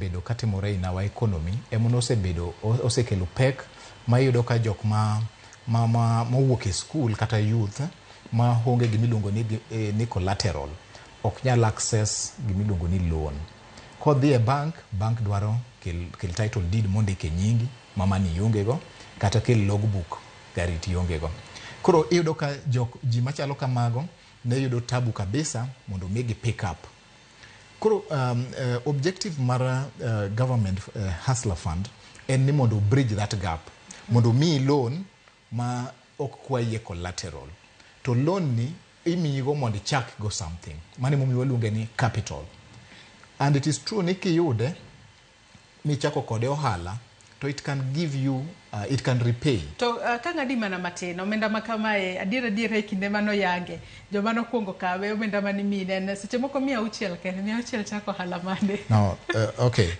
Bedo katimore in our economy ema nosebedo osekelo pek ma iyudo ka jok ma mowuok e school kata youth ma onge gimiluongo ni collateral ok nyal access gimiluongo ni loan. Kodhi e bank, bank dwaro kel title deed mondik e nyingi ma mani ionge go, kata kel logbook gari tionge go. Koro iyudo ka jok ji machalo kamago ne yudo tabu kabisa mondo mi gi pick up. Koro objective mar government Hustler Fund en ni mondo bridge that gap, mondo miyi loan ma ok kwayie collateral, to loan ni imiyigo mondo ichak go something. Mano emomiyo waluonge ni capital. And it is true ni kiyude michako kode ohala, to it can give you it can repay. To ka ng'adi mana matin, omenda ma kamae, adier adier, e kinde manoyange, joma nokwongo kawe, omenda mane imine en seche moko 600 kende. 600 chako ohala mane? No, okay,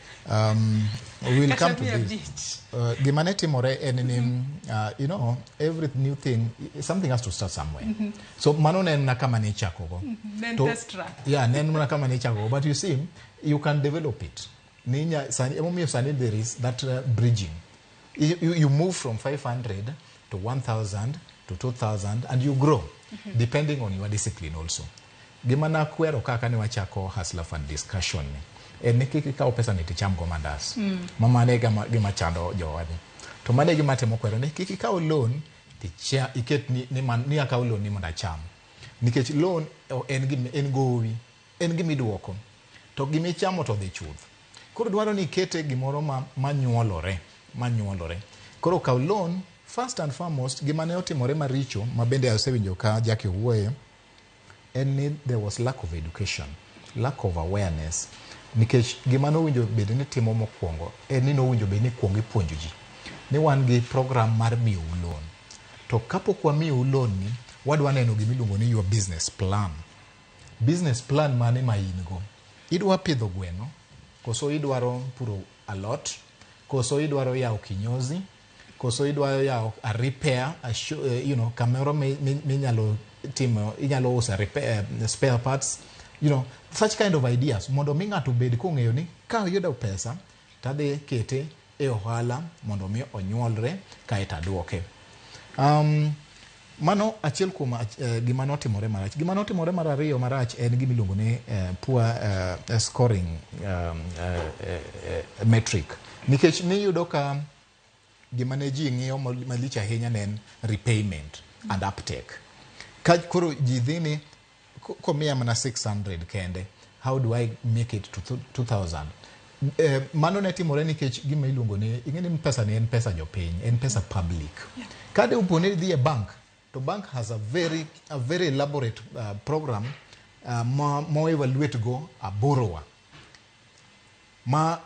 we will Kata come to mia this. abich. Gima ne timore en ni every new thing, something has to start somewhere. So mano ne en mana kama ne ichakogo. Ne en test run. Yeah, ne en mana kama ne ichakogo, but you see, you can develop it. Ninya sani, emomiyo sani there is that bridging. You move from 500 to 1000 to 2000 and you grow depending on your discipline also. Gima nakwero kaka ne wachako Hustler Fund discussion ni en ni kik ikaw pesa ni ticham go mandas. Ma mano e gima chando jowadni. To mano e gima atemo kwero ni kik ikaw loan ticha iket ni akaw loan ni mondo acham, nikech loan en gima en gowi, en gima iduoko, to gima ichamo to dhi chuth. Koro dwaro ni ikete gimoro ma manyuolore manyuolore. Koro kaw loan. First and foremost, gima ne otimore maricho ma bende asewinjo ka Jackie owuoye en ni there was lack of education, lack of awareness, nikech gima nowinjo bed ni timo mokwongo en ni nowinjo bed ni kuongo ipuonjo ji ni wan gi program mar miyou loan, to kapok wamiyou loan ni wadwa neno gimiluongo ni your business plan. Business plan mane ma in go? Idwa pidho gweno, koso idwaro puro alot, koso idwaro yawo kinyozi, koso idwaro yawo a repair a show, kamoro minyalo timo, inyalo uso repair, spare parts, such kind of ideas, mondo mi ng'ato obed kong'eyo ni ka oyudo pesa tadhi kete e ohala mondo mi onyuolre kaeto aduoke. Mano achiel kuom gima notimore marach. Gima notimore mar ariyo marach en gima iluongo ni poor scoring metric, nikech niyudo ka gima ne ji ng'iyo malich ahinya ne en repayment and uptake. Ka koro ji dhi ni komiya mana 600 kende, how do I make it to 2000? Mano ne timore nikech gima iluongo ni, ing'e ni pesa ni en pesa jopiny, en pesa public. Ka de opo ni idhi e bank, to bank has a very elaborate program ma mo evaluate go a borrower ma